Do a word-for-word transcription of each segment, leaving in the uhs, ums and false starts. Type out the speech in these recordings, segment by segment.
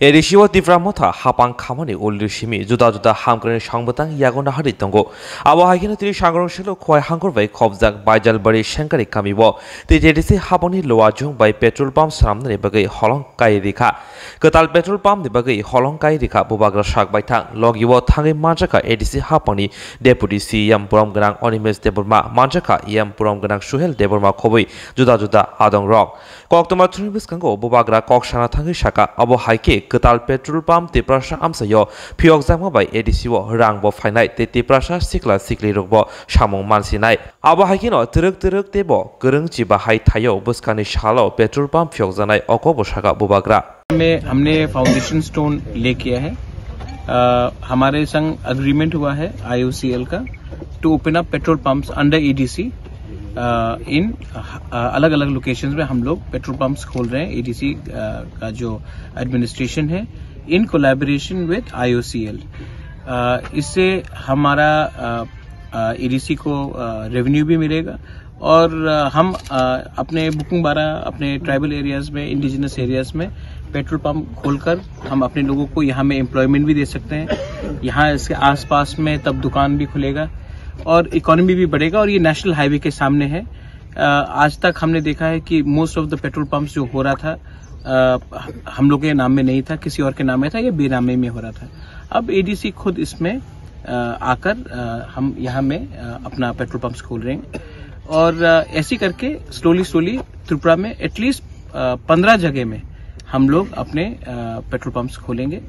A D C o Tipra Motha hapang khamani uldu simi juda juda hamkrai songbatang yago nahari tongo. Abo hai kheno tini sangrong selo Khowai hangkor bai khobjak Baijalbari Sengkari kami o T T D C hapangni Luajung bai petrol pump swnamnani bagwi holong kai rikha. Kwtal petrol pump ni bagwi holong kai rikha bubagra sak baithang. Logi o thangwi manjakha A D C hapangni Deputy C E M borom gwnang Animesh Debbarma, manjakha E M borom gwnang Suhel Debbarma khobwi juda juda adong rok. Koktwma thwngwi bwskango bubagra kok sana thangwi saka, abo hai khe kwtal petrol pump Tiprasa amchaio phiyokjakma bai A D C o rang bo phainai tei Tiprasa sikla sikli rokbo samung mansinai. Abo hai kheno twrwk twrwk teibo kwrwng chiba hai thaio bwskangni salo petrol pump phiyokjaknai, oko bo saka bubagra. में हमने foundation stone ले किया है। अ, हमारे संग एग्रीमेंट हुआ है IOCL का to open up petrol pumps under EDC. Uh, in, uh, अलग-अलग लोकेशंस में हम लोग पेट्रोल पंप्स खोल रहे हैं। ईडीसी, अ, का जो एडमिनिस्ट्रेशन है, इन कोलैबोरेशन विद आईओसीएल। अ, इससे हमारा, अ, अ, ईडीसी को, अ, रेवेन्यू भी मिलेगा और, अ, हम, अ, अपने बुकुंग बारा, अपने ट्राइबल एरियाज में, इंडिजिनस एरियाज में पेट्रोल पंप खोलकर हम अपने लोगों को यहाँ में एम्प्लॉयमेंट भी दे सकते हैं। यहाँ इसके आसपास में तब दुकान भी खुलेगा और इकोनॉमी भी बढ़ेगा और ये नेशनल हाईवे के सामने है। अ, आज तक हमने देखा है कि most of the petrol pumps जो हो रहा था, अ, हम लोग के नाम में नहीं था, किसी और के नाम में था, ये बेनामी में हो रहा था। अब एडीसी खुद इसमें, अ, आकर, अ, हम यहाँ में, अ, अपना पेट्रोल पंप्स खोल रहे हैं और, अ, ऐसे करके स्लोली स्लोली त्रिपुरा में एटलीस्ट, अ, पन्द्रह जगह में हम लोग अपने, अ, पेट्रोल पंप्स खोलेंगे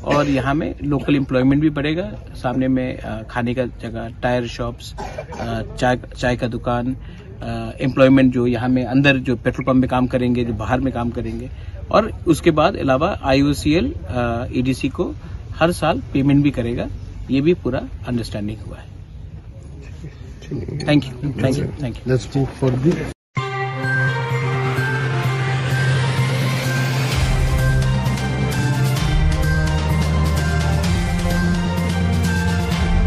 और यहाँ में लोकल एम्प्लॉयमेंट भी बढ़ेगा। सामने में, अ, खाने का जगह, टायर शॉप्स, अ, चाय, चाय का दुकान, अ, एम्प्लॉयमेंट जो यहाँ में अंदर जो पेट्रोल पंप में काम करेंगे, जो बाहर में काम करेंगे, और उसके बाद अलावा आईओसीएल, अ, ईडीसी को हर साल पेमेंट भी करेगा। ये भी पूरा अंडरस्टैंडिंग हुआ है। Thank you, thank you, thank you. Let's move for the